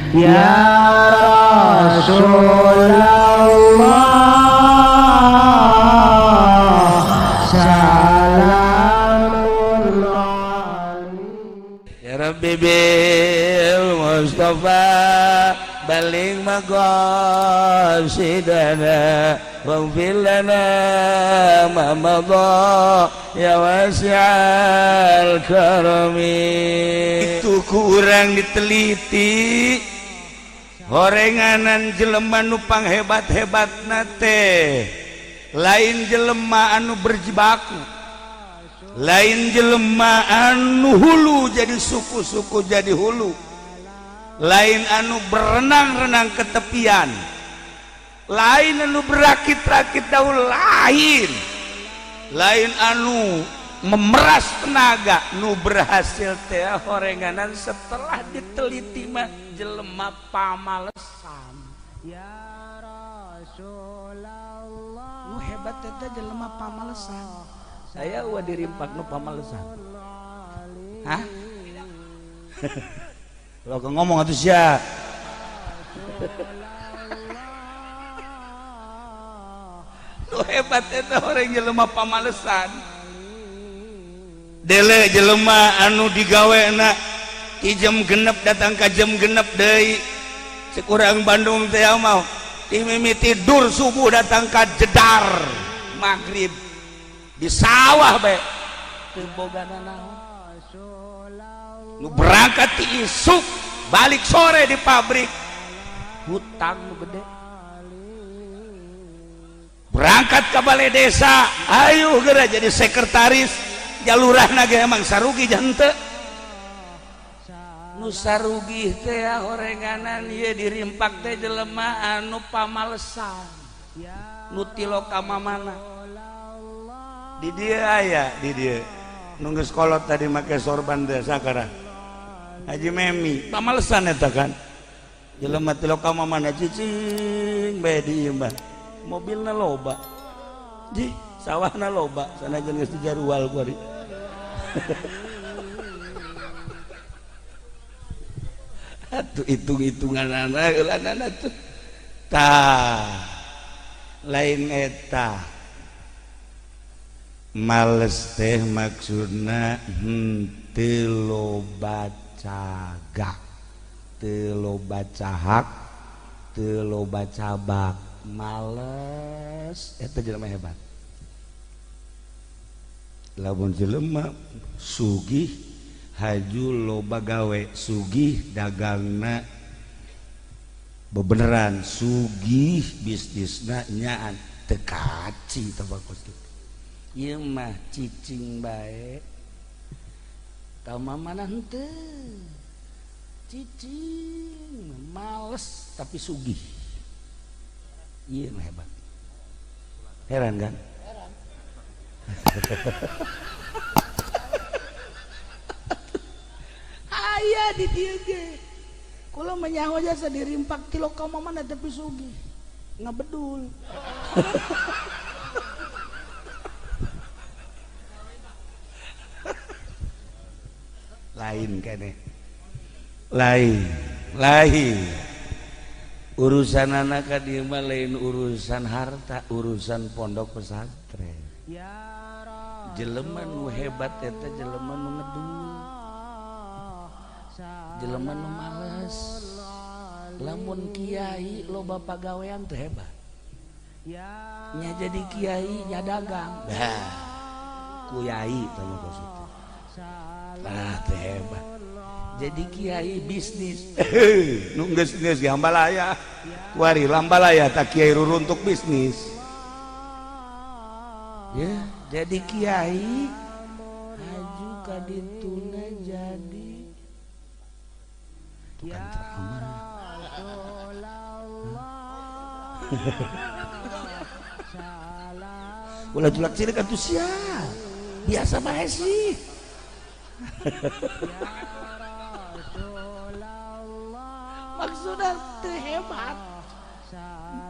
Ya Rasulullah salamun ya Rabbi bil Mustafa baling maqasidana waghfir lana ma madha ya wasi'al karami. Itu kurang diteliti horenganan jelema nu panghebat-hebatna teh lain jelema anu berjibaku, lain jelema anu hulu jadi suku-suku jadi hulu, lain anu berenang-renang ke tepian, lain anu berakit-rakit daun, lain lain anu memeras tenaga. Nu berhasil teh horenganan setelah diteliti mah jelema pamalesan. Ya Rasulullah nu hebat teh jelema pamalesan. Saya uah dirimpak nu pamalesan. Hah? Lo ngomong atuh sia. Nu hebat eta orang jelema pamalesan. Dele jelema anu digawena ti jam genep datang ka jam genep deui. Cek urang Bandung teh mah ti mimiti tidur subuh datang ka jedar magrib di sawah bae teu boga nanaon. Nu berangkat ti isuk balik sore di pabrik, hutang nu gede. Berangkat ke balai desa, ayo geura jadi sekretaris jalurahna ge emang sarugi jante. Nu sarugi teh horenganan ieu dirimpak teh jelema anu pamalesan, nu tiloka mamana. Di dieu aya, di dieu nu geus kolot tadi make sorban teh sakara Haji Memi pamalesan eta kan jelema tiloka mamana cicing bae di ieu mah mobilna loba ji sawahna loba sanajan geus dijarual ku ari. Atuh hitung-hitunganana heulanana tuh tah lain eta males teh maksudna henteu loba cagak, teu loba cahak, teu loba cabak, males eta jelema hebat. Lamun jelema sugih haju loba gawe, sugih dagangna bebeneran, sugih bisnisna nyaan teu kaci teh bagus kitu. Ieu mah cicing bae ka mamana henteu cicing males tapi sugih. Ieu mah hebat. Heran kan? Heran. Aya di dieu ge. Kula menyaho jasa dirimpak tiloka mamana tapi sugih. Ngabedul. Lain kene. Lain, lain. Urusan anak ka dieu mah lain urusan harta, urusan pondok pesantren. Jelema nu hebat eta jelema nu ngedul, jelema nu males. Lamun kiai loba pagawean teh hebat. Nya jadi kiai nya dagang. Bah, kuyai teh mah kos itu. Lah teh hebat. Jadi kiai bisnis. Nu geus geus ge hambalaya. Kuari lambalaya tak kiai ruruntuk bisnis. Ya, jadi kiai haju ka dituna jadi tukang ceramah. Ulah julak cilik atuh sia. Biasa bae sih. Maksudnya teu hebat.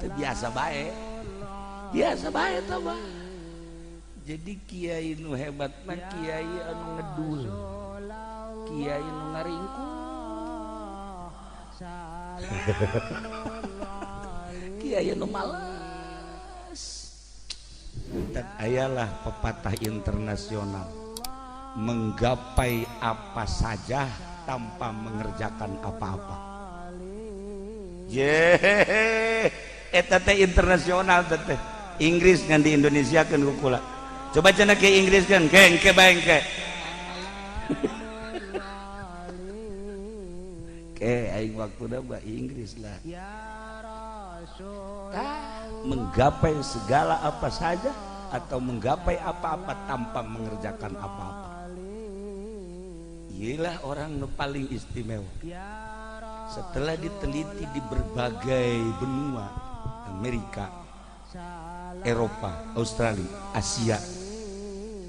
Teu biasa bae. Biasa bae teh mah. Jadi kiai nu hebat mah kiai anu ngedul, kiai nu ngaringkuk. Kiai nu malas. Tak ayalah pepatah internasional, menggapai apa saja tanpa mengerjakan apa-apa. Ye, eta teh internasional teh. Inggris ngan di Indonesia kan kukula. Coba cenah ke Inggris kan, ke engke bae engke. Ke aing waktuna bah Inggris lah. Tah, menggapai segala apa saja atau menggapai apa-apa tanpa mengerjakan apa-apa. Iyalah orang nu paling istimewa. Setelah diteliti di berbagai benua, Amerika, Eropa, Australia, Asia,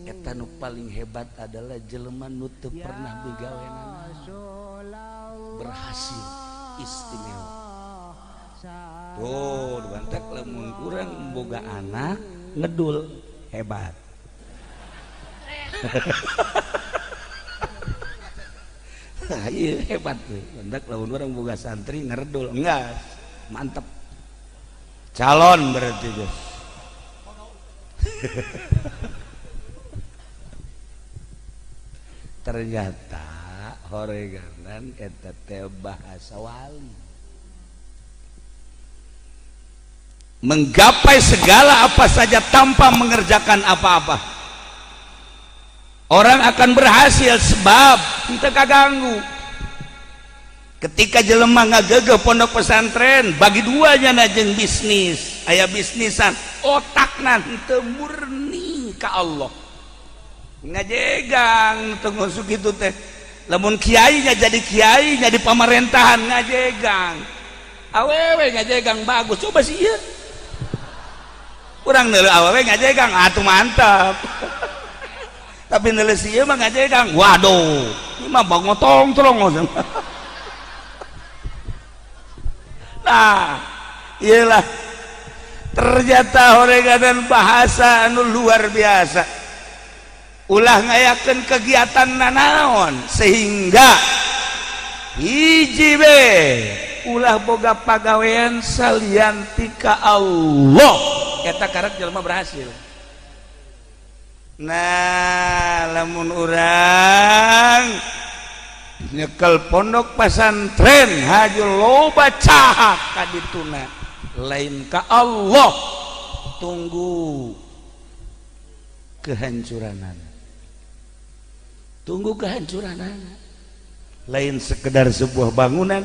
eta nu paling hebat adalah jelema nu teu pernah begawe berhasil istimewa. Tuh, bantak lamun urang boga anak ngedul hebat. Iya hebat tuh. Bantak lamun urang boga santri ngerdul, enggak, mantep. Calon berarti guys. Ternyata horeganan eta teh bahasa wali. Menggapai segala apa saja tanpa mengerjakan apa-apa. Orang akan berhasil sebab henteu kaganggu. Ketika jelema ngagegeh pondok pesantren bagi duanya na jeung bisnis, aya bisnisan, otakna henteu murni ka Allah. Ngajegang teu ngusuk kitu teh. Lamun kiainya jadi kiai jadi pamarentahan ngajegang. Awewe ngajegang bagus, coba sih ieu. Urang neuleuh awewe ngajegang, atuh mantap. Tapi neuleuh si ieu mah ngajegang, waduh, ieu mah bangotong tolong. Nah, iyalah ternyata horeganan bahasa anu luar biasa. Ulah ngayakeun kegiatan nanaon sehingga hiji be ulah boga pagawean salian ti ka Allah, eta karek jelema berhasil. Nah, lamun urang nyekel pondok pesantren haju loba cahak ka dituna lain ka Allah, tunggu kehancuranana. Tunggu kehancuranana. Lain sekedar sebuah bangunan,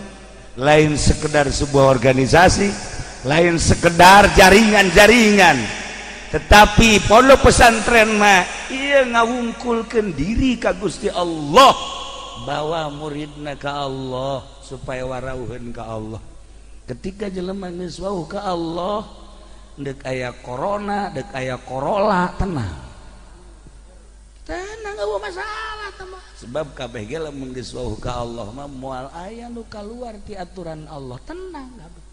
lain sekedar sebuah organisasi, lain sekedar jaringan-jaringan, tetapi pondok pesantren mah ieu ngawungkulkeun diri ka Gusti Allah, bawa muridna ka Allah supaya warauheun ka Allah. Ketika jelema geus wauh ka Allah, deuk aya corona, deuk aya corola, tenang. Tenang eueuh masalah teh. Sebab kabeh ge lamun geus wauh ka Allah mah moal aya nu kaluar ti aturan Allah, tenang kabeh.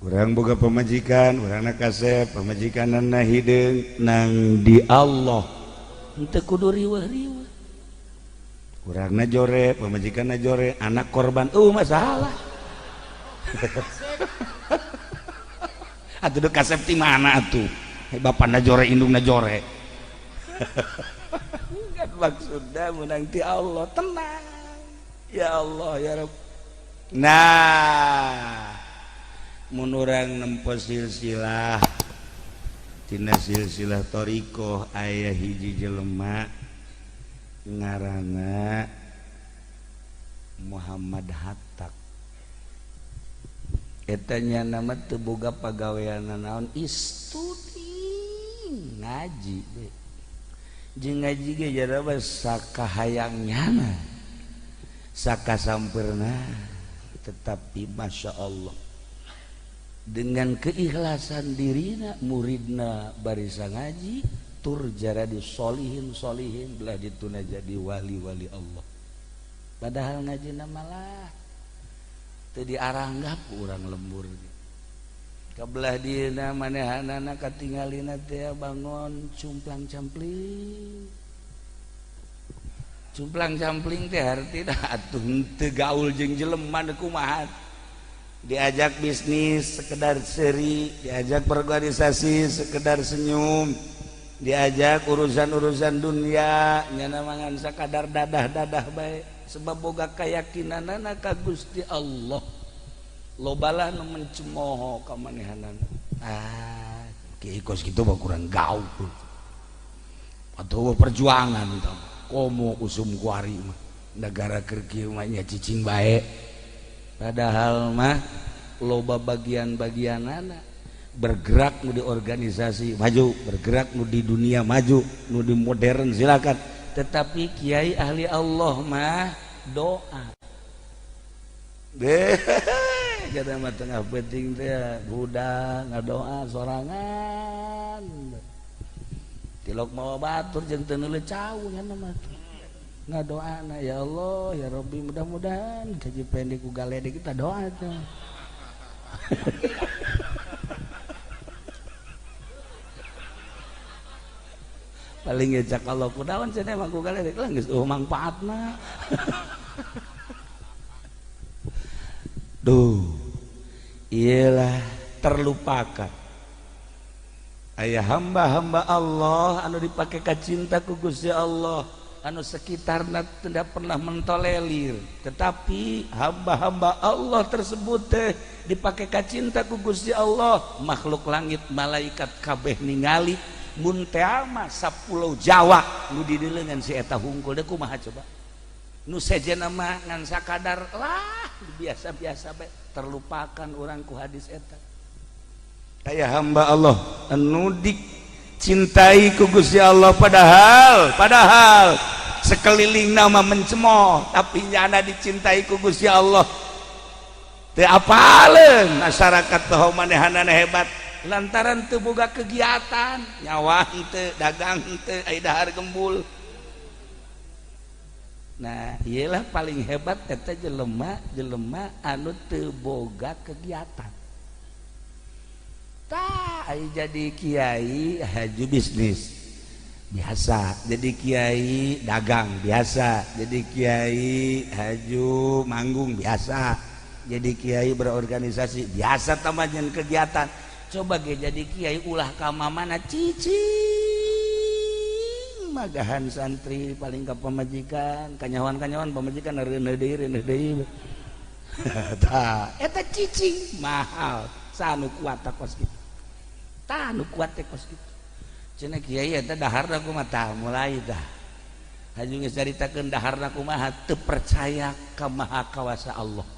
Urang boga pamajikan, urangna kasep, pamajikanna hideung nang di Allah. Henteu kudu riweuh-riweuh. Urangna jore, pamajikanna jore, anak korban, masalah. Atuh deuk kasep ti mana atuh? Bapana jore, indungna jore. Kan maksudna menang ti Allah, tenang. Ya Allah ya Rabb. Nah, mun urang nempo silsilah tina silsilah thariqah aya hiji jelema ngaranna Muhammad Hatta. Eta nya nama teu boga pagawean naon, istudi ngaji be. Jeung ngaji ge jaraba sakahayang nyana, sakasampeurna, tetapi masya Allah dengan keikhlasan dirina muridna barisa ngaji tur jara di solihin solihin belah dituna jadi wali-wali Allah. Padahal ngajina malah teu diaranggap urang lembur. Kabelah dieuna manehanana katingalina teh bangun cumplang-campling. Cumplang campling teh hartina atuh teu gaul jeung jelema kumaha. Diajak bisnis sekedar seri, diajak berorganisasi sekedar senyum, diajak urusan-urusan dunia nyana mangan sakadar dadah-dadah bae sebab boga keyakinanana ka Gusti Allah. Lobalah nu mencemooh ka manehanana. Ah, kiai kos kitu mah kurang gaul. Atau perjuangan tah. Komo usum kuari mah negara keur kieu mah nya cicing bae. Padahal mah loba bagian-bagianana bergerak nu di organisasi maju, bergerak nu di dunia maju, nu di modern silakan. Tetapi kiai ahli Allah mah doa. Deh, kada mah tengah penting teh budak ngadoa sorangan. Tilok mawa batur jeung teu neuleuh cau nya mah. Ngadoana ya Allah ya Rabbi mudah-mudahan gaji pendek ku galedek kita doa teh. Paling ngejak Allah kudawan cenah mah ku galedek lah geus eueuh mangpaatna. Duh, iyalah terlupakan. Aya hamba-hamba Allah anu dipake ka cinta ku Gusti Allah anu sekitarna tidak pernah mentolerir, tetapi hamba-hamba Allah tersebut teh dipake ka cinta ku Gusti Allah, makhluk langit malaikat kabeh ningali mun teh mah sapulau Jawa nu didelengan si eta hungkul deui kumaha coba. Nu sejenna mah ngan sakadar lah biasa-biasa bae terlupakan urang ku hadis eta. Aya hamba Allah anu dicintai ku Gusti Allah padahal sekeliling nama mencemooh tapi nyana dicintai ku Gusti Allah. Teu apaleun masyarakat teh manehanana hebat lantaran teu boga kegiatan, nyawa henteu, dagang henteu, aya dahar gembul. Nah, iyalah paling hebat eta jelema anu teu boga kegiatan. Tah, jadi kiai haju bisnis biasa, jadi kiai dagang biasa, jadi kiai haju manggung biasa, jadi kiai berorganisasi biasa tamajan kegiatan. Coba ge jadi kiai ulah ka mamana cicing magahan santri paling ka pamajikan, kanyawan-kanyawan pamajikan reuneuh deui. Tah, eta cicing mahal sanu kuat kos kitu. Tah nu kuat teh kos kitu. Cenah kiai eta daharna kumaha tah mulai tah. Haju geus caritakeun daharna kumaha teu percaya ka Maha Kawasa Allah.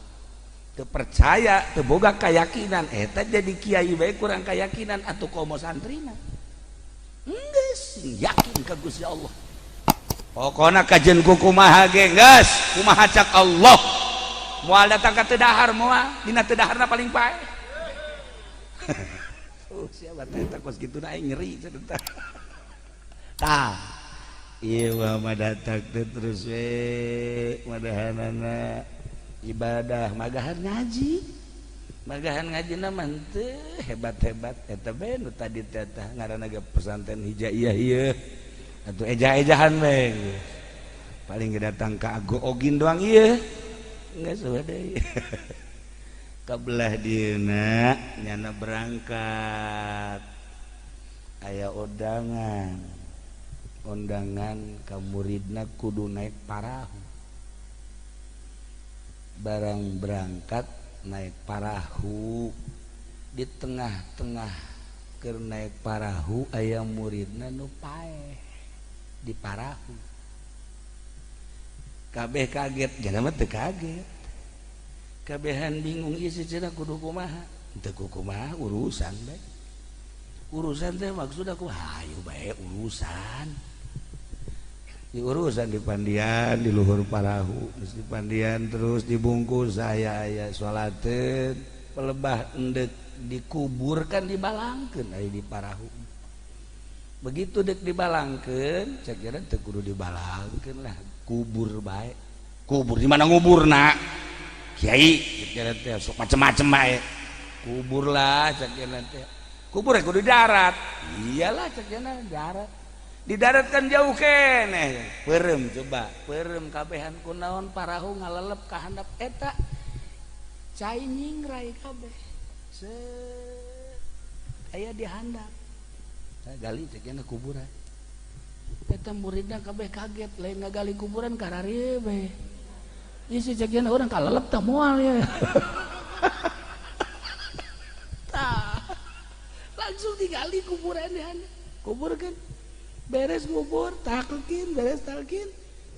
Teu percaya, teu boga keyakinan eta jadi kiai bae kurang keyakinan atuh komo santrina. Geus yakin ka Gusti Allah. Pokona kajeun ku kumaha ge geus, kumaha cak Allah. Moal datang ka teu dahar moal, dina teu daharna paling paeh. Oh, siapa teh kos kitu na aing nyeri cenah. Tah, ieu mah datang teh terus we madahanana ibadah magahan ngaji. Magahan ngajina mah teu hebat-hebat eta bae nu tadi teh tah ngaranna ge pesantren hijaiyah ieu. Atuh eja-ejahan we. Paling ge datang ka Ago Ogin doang ieu. Geus we deui. Kabelah dieuna nyana berangkat aya undangan ka muridna kudu naik parahu. Barang berangkat naik parahu, di tengah-tengah keur naik parahu aya muridna nu paeh di parahu. Kabeh kaget, jalma teu kaget. Kabehan bingung ieu si cenah kudu kumaha. Teu kumaha urusan bae. Urusan teh maksud aku hayu bae urusan. Di urusan di pandian di luhur parahu, geus di pandian terus dibungkus aya aya salateun pelebah endek dikuburkan dibalangkeun aya di parahu. Begitu dek dibalangkeun cek jalan teu kudu dibalangkeun lah, kubur bae. Kubur di mana nguburna? Kiai jalan teh sok macem-macem bae. Kubur lah cek jalan teh. Kubur kudu darat. Iyalah cek jalan darat. Di darat kan jauh keneh. Peureum coba, peureum kabehan kunaon parahu ngalelep ka handap eta. Cai nyingrai kabeh. Set aya di handap. Gali cekna kuburan. Eta muridna kabeh kaget, lain ngagali kuburan kararieu bae. Ieu si cekna urang kalelep tah moal ya. Tah. Langsung digali kuburan di handap. Kubur kan beres ngubur, talkin, beres talkin,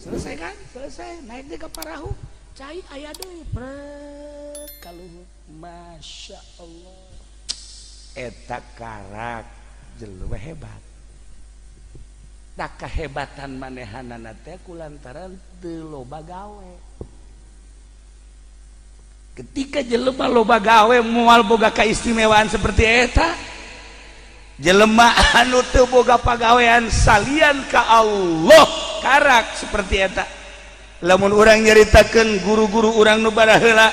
selesai kan? Selesai, naik deh ke parahu, cai aya deui, pret kaluhur. Masya Allah, eta karak jelema hebat. Tak kehebatan manehanana teh kulantaran teu loba gawe. Ketika jelema loba gawe moal boga kaistimewaan seperti eta. Jelema anu teu boga pagawean salian ka Allah karak seperti eta. Lamun urang nyaritakeun guru-guru urang nu baraheula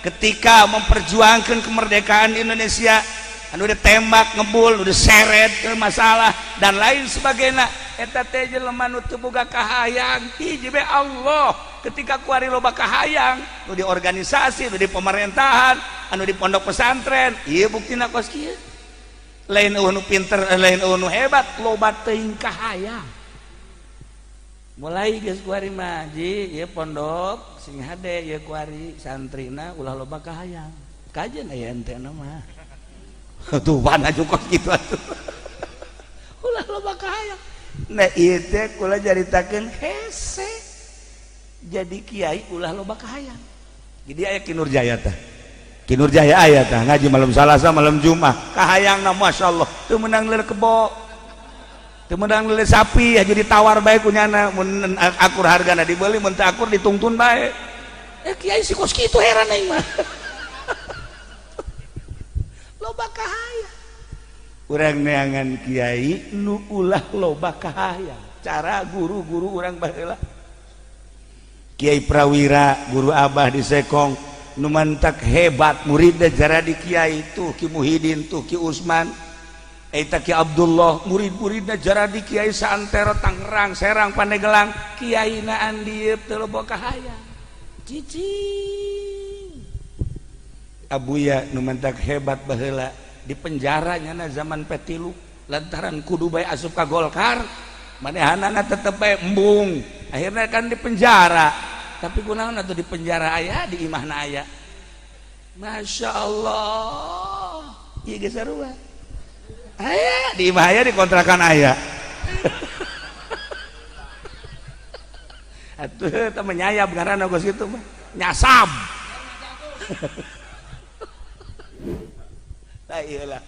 ketika memperjuangkan kemerdekaan Indonesia, anu ditembak ngebul, nu diseret ke masalah dan lain sebagainya, eta teh jelema nu teu boga kahayang hiji bae Allah. Ketika kuari loba kahayang nu di organisasi, nu di pemerintahan, anu di pondok pesantren, ieu buktina kos kieu. Lain eueuh nu pinter, lain eueuh nu hebat, loba teuing kahayang. Mulai geus kuari mah ji ieu pondok sing hade ieu kuari santrina ulah loba kahayang. Kajeun aya entena mah. Tuh pana kos kitu atuh. Ulah loba kahayang. Nah ieu teh kula caritakeun hese. Jadi kiai ulah loba kahayang. Jadi aya Ki Nurjaya tah. Ki Nurjaya aya tah ngaji malam Salasa malam Jumat kahayangna masyaallah teu meunang leuleut kebo, teu meunang leuleut sapi, aja ditawar bae ku nyana, mun akur hargana dibeli, mun teu akur ditungtun bae. Kiai si kos kitu heran aing mah. Loba kahayang. Urang neangan kiai nu ulah loba kahayang. Cara guru-guru urang baheula. Kiai Prawira guru Abah di Sekong nu mantak hebat muridna jaradi kiai tuh Ki Muhidin tuh Ki Usman eta Ki Abdullah murid-muridna jaradi kiai saantero Tangerang Serang Pandeglang kiaina andieu teu loba kahayang cicing. Abuya nu mantak hebat baheula di penjara nyana zaman P3 lantaran kudu bae asup ka Golkar manehanana tetep bae embung akhirnya kan di penjara. Tapi kunaon atuh di penjara aya di imahna aya. Masya Allah, ieu geus sarua. Aya di imah aya di kontrakan aya. Atuh eta mah nyayab ngaranna geus kitu mah. Nyasab. Tah ieu lah.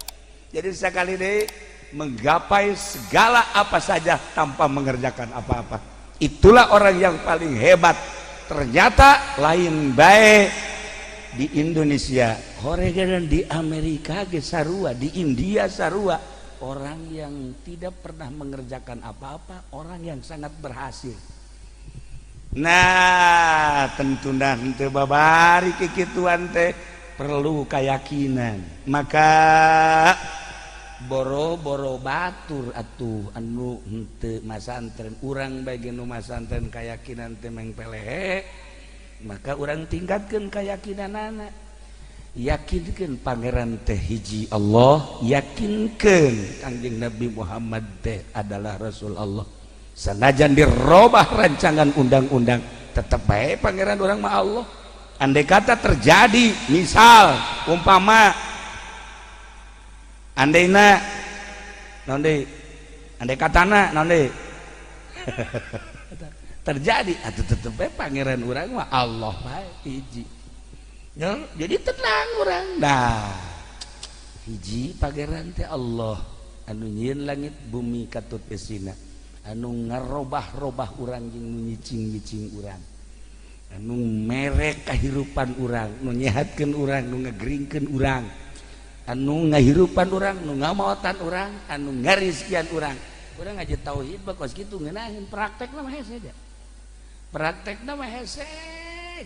Jadi sekali deui menggapai segala apa saja tanpa mengerjakan apa-apa. Itulah orang yang paling hebat. Ternyata lain baik di Indonesia, horegan di Amerika ge sarua, di India sarua. Orang yang tidak pernah mengerjakan apa-apa, orang yang sangat berhasil. Nah, tentuna henteu babari kikituan teh perlu keyakinan. Maka boro-boro batur atuh anu henteu masantren, urang bae nu masantren keyakinan teh mengpelehe, maka urang tingkatkeun keyakinanana. Yakinkeun pangeran teh hiji Allah, yakinkeun Kangjeng Nabi Muhammad teh adalah Rasul Allah. Sanajan dirobah rancangan undang-undang, tetep bae pangeran urang mah Allah. Andai kata terjadi misal umpama andaina naon deui, andai katana naon deui terjadi atuh tetep bae pangeran urang mah Allah bae hiji. Ya, jadi tenang urang. Nah, hiji pangeran teh Allah anu nyieun langit bumi katut esina, anu ngarobah-robah urang jeung nu nyicing-nyicing urang, anu mere kahirupan urang, nu nyehatkeun urang, nu ngageringkeun urang, anu ngahirupan urang, nu ngamaotan urang, anu ngarizkian urang. Urang ngaji tauhid mah kos kitu ngeunaheun, praktekna mah hese ja. Praktekna mah hese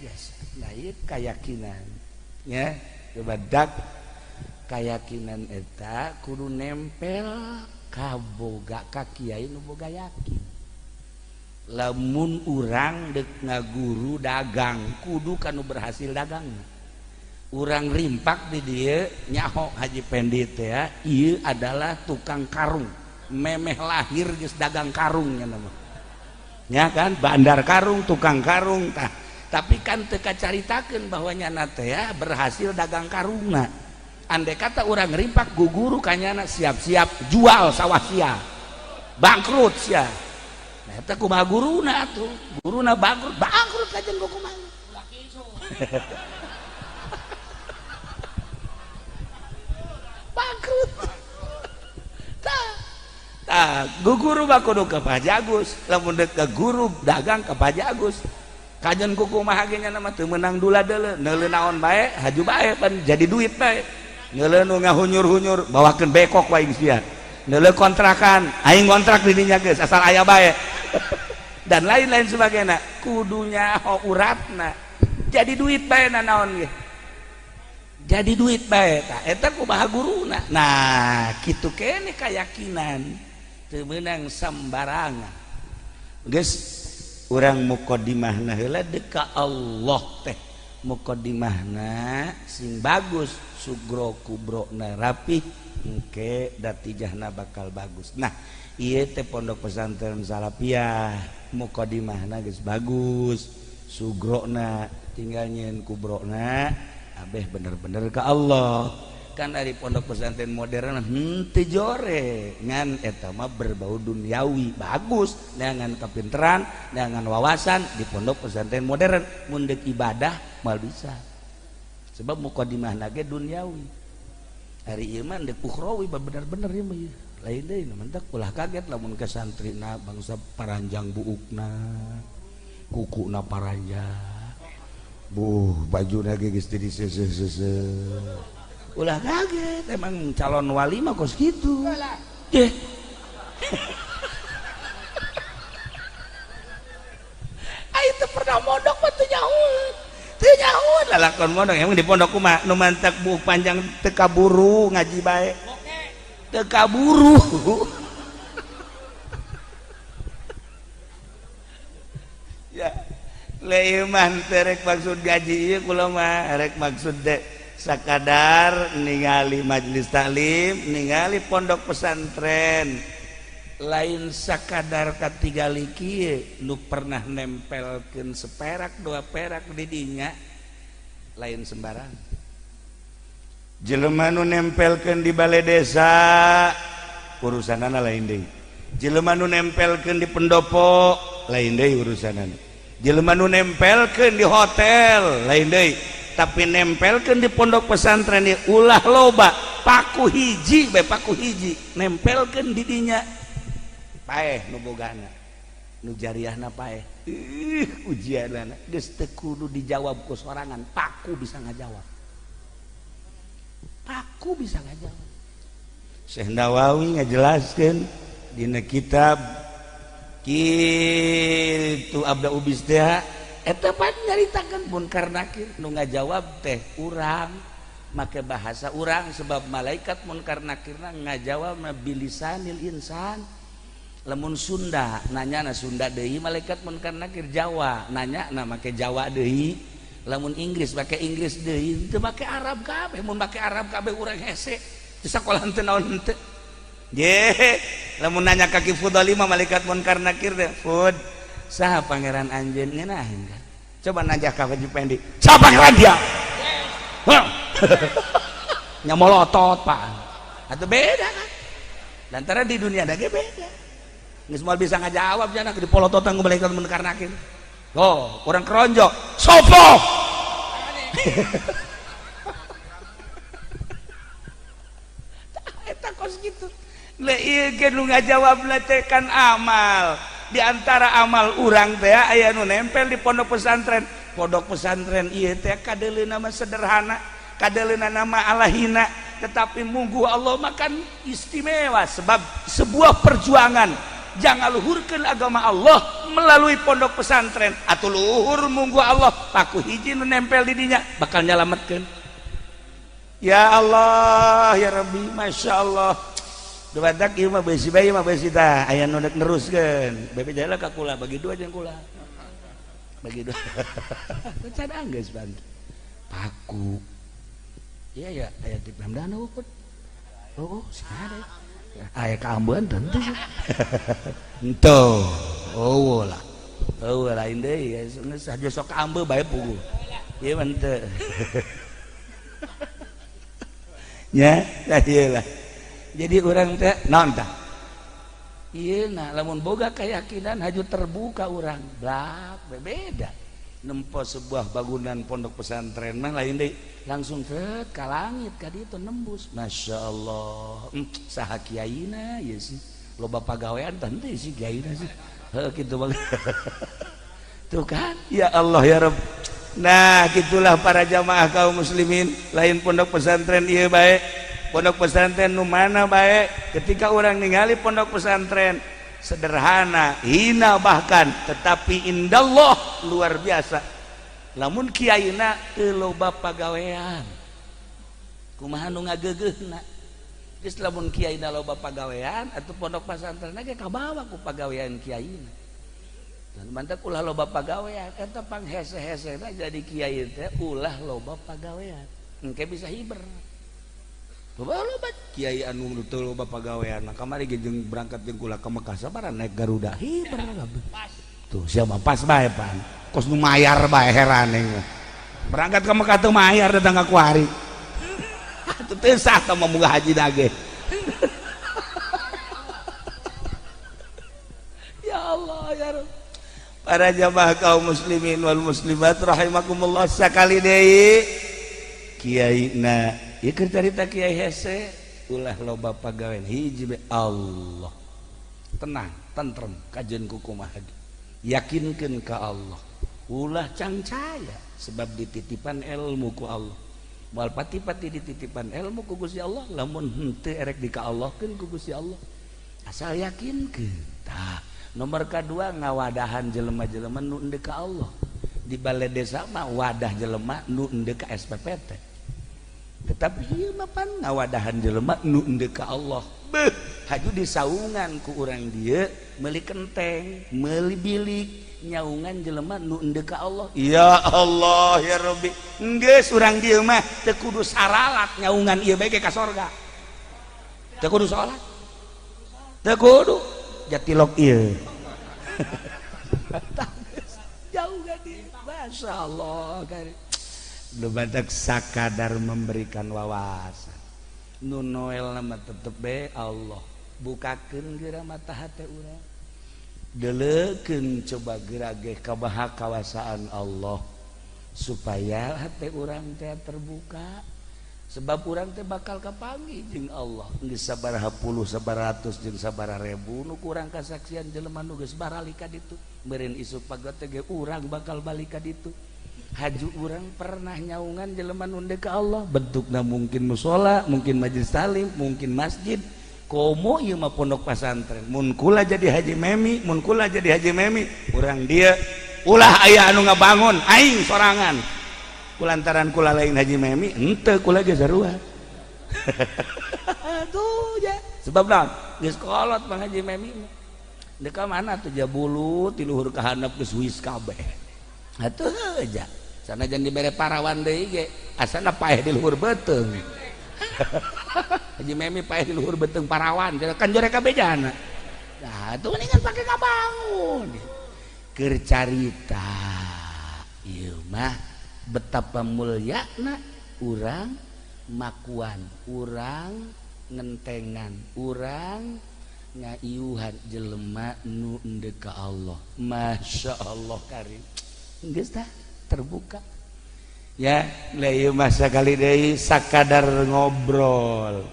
geus. Nah, ieu kayakinan ya, coba dak keyakinan eta kudu nempel Kaboga ka kiai nu boga yakin. Lamun urang dek ngaguru dagang kudu kanu berhasil dagang. Urang rimpak di dieu nyaho Haji Pendi teh ya, ieu adalah tukang karung. Memeh lahir geus dagang karung nya mah. Nya kan bandar karung, tukang karung tah. Tapi kan teu kacaritakeun bahwa nyana teh ya berhasil dagang karungna. Andai kata urang rimpak guguru kanyana siap-siap jual sawah sia. Bangkrut sia. Nah eta kumaha guruna atuh? Guruna bangkrut, bangkrut kajen kumaha. Bangkrut. Tah. Tah, guguru mah kudu ka Pak Haji Agus. Lamun deuk ka guru dagang ka Pak Haji Agus. Kajen kumaha ge nya mah teu meunang dula deuleu, neuleu naon bae, haju bae pan jadi duit bae. Neuleu nu ngahunyur-hunyur bawakeun bekok wae sia. Neuleu kontrakan, aing ngontrak di dinya geus asal aya bae. Dan lain-lain sebagainya. Kudunya uratna. Jadi duit bae na naon ge. Jadi duit bae tah eta kumaha guruna. Nah, kitu keneh kayakinan teu meunang sembarangan. Geus urang muqaddimahna heula deuk ka Allah teh. Muqaddimahna sing bagus, sugro kubrona rapih, engke datijahna bakal bagus. Nah, ieu teh pondok pesantren Salafiyah, muqaddimahna geus bagus, sugrona tinggal nyieun kubrona abeh bener-bener ke Allah. Kan dari pondok pesantren modern henteu jore ngan eta mah berbau duniawi, bagus neangan kapinteran, neangan wawasan di pondok pesantren modern. Mun deuk ibadah moal bisa sebab muqaddimahna ge duniawi. Ari ieu mah deuk ukhrawi bener-bener ieu mah lain deui. Mentak ulah kaget lamun ke santrina bangsa paranjang buukna, kukuna paranjang, buh bajuna ge geus di seuseuh. Ulah kaget, emang calon wali mah kos kitu. Ye. Aing teu pernah mondok mah teu nyahueun. Teu nyahueun lalakon mondok emang di pondok kumaha nu mantak buuk panjang teu kaburu ngaji bae. Teu kaburu. Ya, leuwih mah teu rek maksud gaji ieu kula mah rek maksud deh sakadar ningali majelis taklim, ningali pondok pesantren, lain sakadar katingali kieu nu pernah nempelkeun seperak dua perak di dinya lain sembarang. Jelema nu nempelkeun di balai desa urusanana lain deui. Jelema nu nempelkeun di pendopo lain deui urusanana. Jelema nu nempelkeun di hotel lain deui. Tapi nempelkeun di pondok pesantren ieu ulah loba, paku hiji bae, paku hiji nempelkeun di dinya paeh nu bogana, nu jariahna paeh. Ih, ujianana geus teu kudu dijawab ku sorangan, paku bisa ngajawab. Paku bisa ngajawab. Syekh Nawawi ngajelaskeun dina kitab kitu Abda Ubis teh eta pan nyaritakeun Munkar Nakir nu ngajawab teh urang make bahasa urang sebab malaikat Munkar Nakirna ngajawab bilisanil insan. Lamun Sunda nanya na Sunda deui, malaikat Munkar Nakir Jawa nanya na make Jawa deui, lamun Inggris make Inggris deui, teu make Arab kabeh. Mun make Arab kabeh urang hese di sakolah teu naon henteu. Ye, lamun nanya ka Ki Fudali mah malaikat Munkar Nakir teh, Fud, saha pangeran anjeun ngeunaheun kan? Coba nanya ka Haji Pendi, saha pangeran dia? Nya molotot Pak. Atuh beda kan? Lantaran di dunia da ge beda. Geus moal bisa ngajawab jana di polototan ku malaikat Munkar Nakir. Oh, kurang keronjok. Sopo? Eta kos kitu. Lah ieu ge nu ngajawab teh kan amal. Di antara amal urang teh aya nu nempel di pondok pesantren. Pondok pesantren ieu teh kadeuleuna mah sederhana, kadeuleuna nama alahina, tetapi munggu Allah makan istimewa sebab sebuah perjuangan jangan luhurkeun agama Allah melalui pondok pesantren. Atuh luhur munggu Allah paku hiji nu nempel di dinya bakal nyalametkeun. Ya Allah ya Rabbi, Masya Allah. Dumatak ieu mah beusi bae mah beusi tah aya nu rek neruskeun. Bebe jala ka kula bagi dua jeung kula. Bagi dua. Can anggeus ban. Paku. Iya ya, aya di Pemdana ukut. Oh, sih ada. Aya kaambeun tentu sih. Henteu. Oh lah. Oh lain deui geus aja sok kaambe bae puguh. Ieu mah henteu. Nya, tah ieu lah. Jadi urang teh naon tah? Ieu nah lamun boga keyakinan haju terbuka urang. Blak beda. Nempo sebuah bangunan pondok pesantren mah lain deui langsung set ka langit ka ditu nembus. Masya Allah. Saha kiaina ieu sih. Loba pagawean tah henteu sih kiaina sih. Heuh kitu mah. Tuh kan? Ya Allah ya Rabb. Nah, gitulah para jamaah kaum muslimin, lain pondok pesantren ieu bae. Pondok pesantren nu mana bae, ketika orang ningali pondok pesantren sederhana, hina bahkan, tetapi indallah luar biasa. Lamun kiaina teu loba pagawean. Kumaha nu ngageugeuhna? Geus lamun kiaina loba pagawean atuh pondok pesantren ge kabawa ku pagawean kiaina. Dan mantak ulah loba pagawean, eta panghese-hesena jadi kiai teh ulah loba pagawean. Engke bisa hiber. Loba loba kiai anu teu loba pagawean, kamari ge jeung berangkat jeung kula ka Mekah sabaraha naik Garuda hiber kabeh. Tuh siapa pas bae pan. Kos nu mayar bae heran mah. Berangkat ke Mekah teu mayar datang ka kuari. Atuh teu sah tah mah munggah haji dage. Ya Allah ya Rabb. Para jamaah kaum muslimin wal muslimat rahimakumullah sakali deui kiai na ieu keur carita kiai hese ulah loba pagawean hiji be Allah tenang tentrem kajeun ku kumaha yakinkeun ka Allah ulah cangcaya sebab dititipan ilmu ku Allah moal pati-pati dititipan ilmu ku Gusti Allah lamun henteu erek di ka Allahkeun ku Gusti Allah asal yakinkeun tah. Nomor kedua ngawadahan jelema-jelema nu endeu ka Allah. Di balai desa mah wadah jelema nu endeu ka SPPT. Tetapi ieu mah pan ngawadahan jelema nu endeu ka Allah. Beuh, haju disaungan ku urang dieu meuli kenteng, meuli bilik, nyaungan jelema nu endeu ka Allah. Ya Allah ya Rabbi. Geus urang dieu mah teu kudu saralat nyaungan ieu bae ka sorga. Teu kudu salat. Teu kudu jatilok ieu. Jauh gadi. Masya Allah. Lu badak sakadar memberikan wawasan. Nu Noel nama tetep be Allah. Bukakeun geura mata hate urang. Deleukeun coba geura ge kabaha kawasaan Allah supaya hate urang teh terbuka. Sebab urang teh bakal kapanggih jeung Allah. Geus sabaraha puluh, sabaratus jeung sabaraha ribu nu kurang kasaksian jelema nu geus baralik ka ditu. Meureun isuk pagot teh ge urang bakal balik ka ditu. Haju urang pernah nyaungan jelema nu ka Allah, bentukna mungkin mushola, mungkin majelis talim, mungkin masjid. Komo ieu mah pondok pesantren. Mun kula jadi Haji Memi, mun kula jadi Haji Memi, urang dieu ulah aya anu ngabangun aing sorangan. Kulantaran kula lain Haji Memi henteu kula ge sarua. Tuh ya sebab naon geus kolot Bang Haji Memi mah. Deuk ka mana tuh jabulu ti luhur ka handap geus wis kabeh. Atuh aja sanajan dibere parawan deui ge asana paeh di luhur beuteung. Haji Memi paeh di luhur beuteung parawan kan jore kabeh jana. Nah atuh mendingan pake kabangun. Keur carita ieu mah betapa mulyana urang makuan, urang ngentengan, urang ngaiuhan jelema nu endeu ka Allah. Masya Allah karim. Geus tah terbuka. Ya, lah ieu mah sakali deui sakadar ngobrol.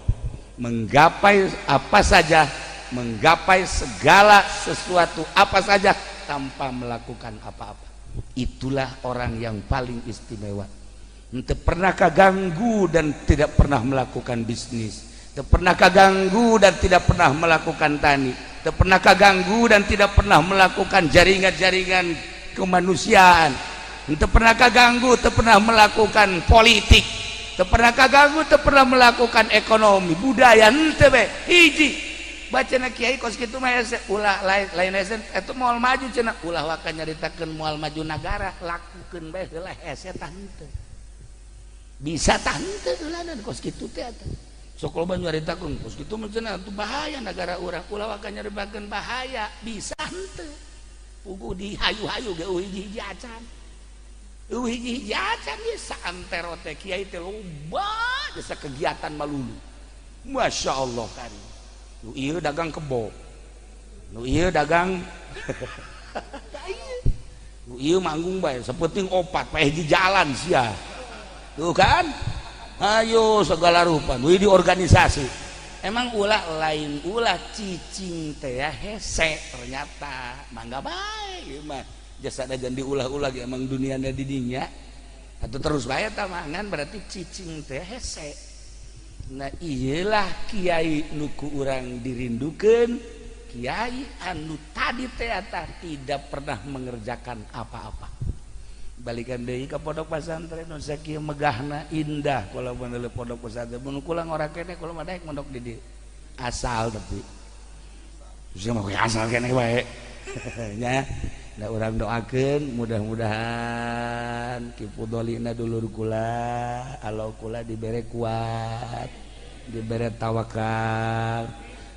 Menggapai apa saja, menggapai segala sesuatu apa saja tanpa melakukan apa-apa. Itulah orang yang paling istimewa. Tidak pernah kaganggu dan tidak pernah melakukan bisnis. Tidak pernah kaganggu dan tidak pernah melakukan tani. Tidak pernah kaganggu dan tidak pernah melakukan jaringan-jaringan kemanusiaan. Tidak pernah kaganggu, tidak pernah melakukan politik. Tidak pernah kaganggu, tidak pernah melakukan ekonomi, budaya, henteu be. Hiji. Baca kiai kos kitu mah hese, ulah lain lain hese eta moal maju cenah. Ulah waka nyaritakeun moal maju nagara, lakukeun bae heula, hese tah henteu. Bisa tah henteu heula kos kitu teh atuh. Sok loba nyaritakeun kos kitu mah cenah atuh bahaya nagara urang. Ulah waka nyaritakeun bahaya, bisa henteu. Puguh di hayu-hayu ge eueuh hiji-hiji acan. Eueuh hiji-hiji acan ieu saantero teh kiai teh loba jasa kegiatan malulu. Masya Allah kan. Nu ieu dagang kebo. Nu ieu dagang, nu ieu manggung bae sapenting opat paeh di jalan sia. Tuh kan? Ayo segala rupa. Nu di organisasi. Emang ulah lain ulah cicing teh ya hese ternyata. Mangga bae ieu mah. Jasa dagang diulah-ulah ge emang duniana di dinya. Atau terus bae tah mangan berarti cicing teh hese. Nah iyalah kiai nuku urang dirindukan, kiai anu tadi teh tidak pernah mengerjakan apa-apa. Balikan deui ka pondok pesantren nu sakieu megahna indah. Kula meuneuleuk pondok pesantren mun kula ngora keneh, kula mah daek mondok di dieu asal, tapi sia mah asal keneh bae nya. Nah, urang doakeun mudah-mudahan Ki Fudolina dulur kula, alo kula dibere kuat, dibere tawakal,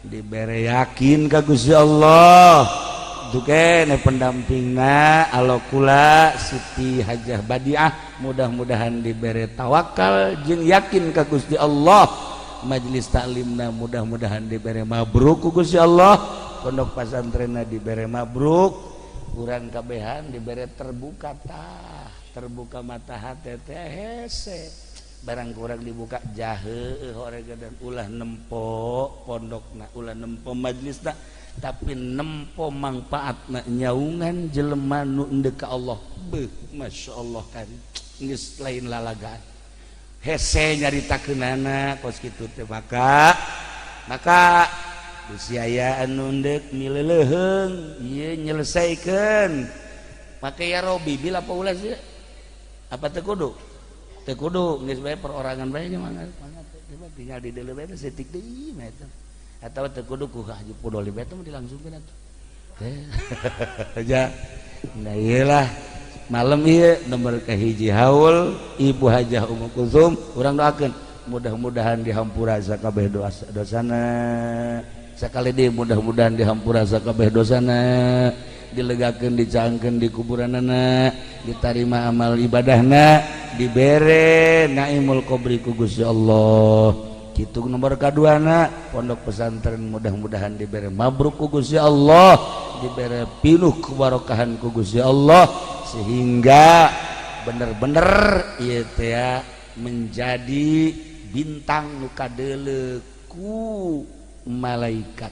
dibere yakin ka Gusti Allah. Duke pendampingna alo kula Siti Hajah Badiah mudah-mudahan dibere tawakal jeung yakin ka Gusti Allah. Majelis taklimna mudah-mudahan dibere mabruk ku Gusti Allah, pondok pasantrenna dibere mabruk, urang kabehan dibere terbuka tah, terbuka mata hati teh hese. Barang kurang dibuka jahe horega dan ulah nempo pondokna, ulah nempo majelisna, tapi nempo manfaatna nyaungan jelema nu endek ka Allah. Beuh, Masya Allah kan geus lain lalagaan hese nyaritakeunana kos kitu teh. Maka bisi aya anu endek mileleuheung ieu nyelesaikeun make ya Robi bil apa ulah sih, apa teu kudu, teu kudu, geus bae perorangan bae nya. Mangga mangga, tinggal di deuleu bae setik deui mah eta, atau teu kudu ku Haji Pudoli bae teh dilangsungkeun atuh ja. Nah, iyalah malam ieu nomor kahiji haul Ibu Hajah Ummu Kulsum, urang doakeun mudah-mudahan dihampura sakabeh dosa dosana. Sakali deui, mudah-mudahan dihampura sakabeh dosana, dilegakeun, dicangkeun di kuburanana, ditarima amal ibadahna, dibere naimul qobri ku Gusti Allah. Kitu nomor kaduana, pondok pesantren mudah-mudahan dibere mabruk ku Gusti Allah, dibere pinuh kebarokahan ku Gusti Allah, sehingga bener-bener ieu teh menjadi bintang nu kadeuleu ku malaikat.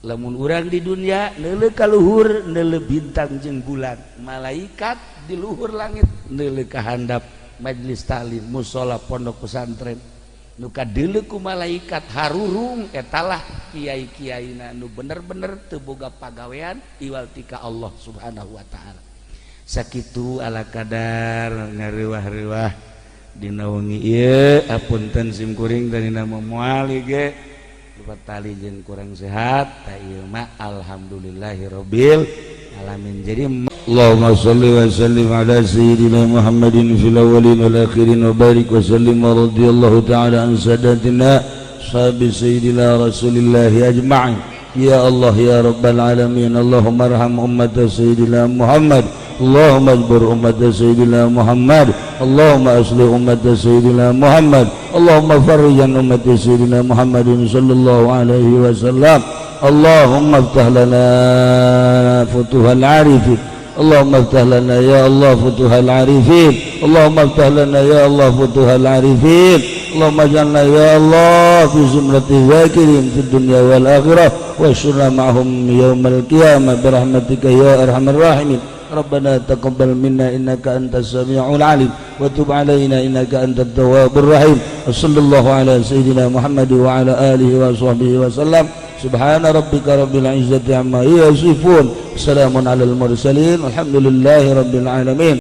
Lamun urang di dunia neuleuh ka luhur neuleuh bintang jeung bulan, malaikat di luhur langit neuleuh ka handap majelis taklim, musola, pondok pesantren. Nu kadeuleu ku malaikat harurung etalah kiai-kiaina nu bener-bener teu boga pagawean iwal tika Allah Subhanahu wa taala. Sakitu ala kadar ngariwah-riwah dina wengi ieu. Apunten sim kuring dari nama moal ge tali jeung kurang sehat ta ieu mah. Alhamdulillahirabbil alamin. Jadi Allahumma salli wa sallim ala sayyidina Muhammadin fil awwalin wal akhirin wa barik wa sallim wa radhiyallahu ta'ala an sadatina sahabi sayyidina Rasulillah ajma'in. Ya Allah, ya rabbal alamin, Allahumma arham ummat sayyidina Muhammad, Allahumma ajbur ummat sayyidina Muhammad, Allahumma aslih ummat sayyidina Muhammad, Allahumma farrij an ummat sayyidina Muhammadin sallallahu alaihi wasallam. Allahumma iftah lana futuhal arifin. Allahumma iftah lana ya Allah futuhal arifin. Allahumma iftah lana ya Allah futuhal arifin. Allahumma ij'alna ya Allah fi zumrati zakirin fid dunya wal akhirah wa syurna ma'hum yawmal qiyamah birahmatika ya arhamar rahimin. ربنا تقبل منا إنك أنت السميع العليم وتب علينا إنك أنت التواب الرحيم. وصلى الله على سيدنا محمد وعلى آله وصحبه وسلم. سبحان ربك رب العزة عما يصفون، سلام على المرسلين، والحمد لله رب العالمين.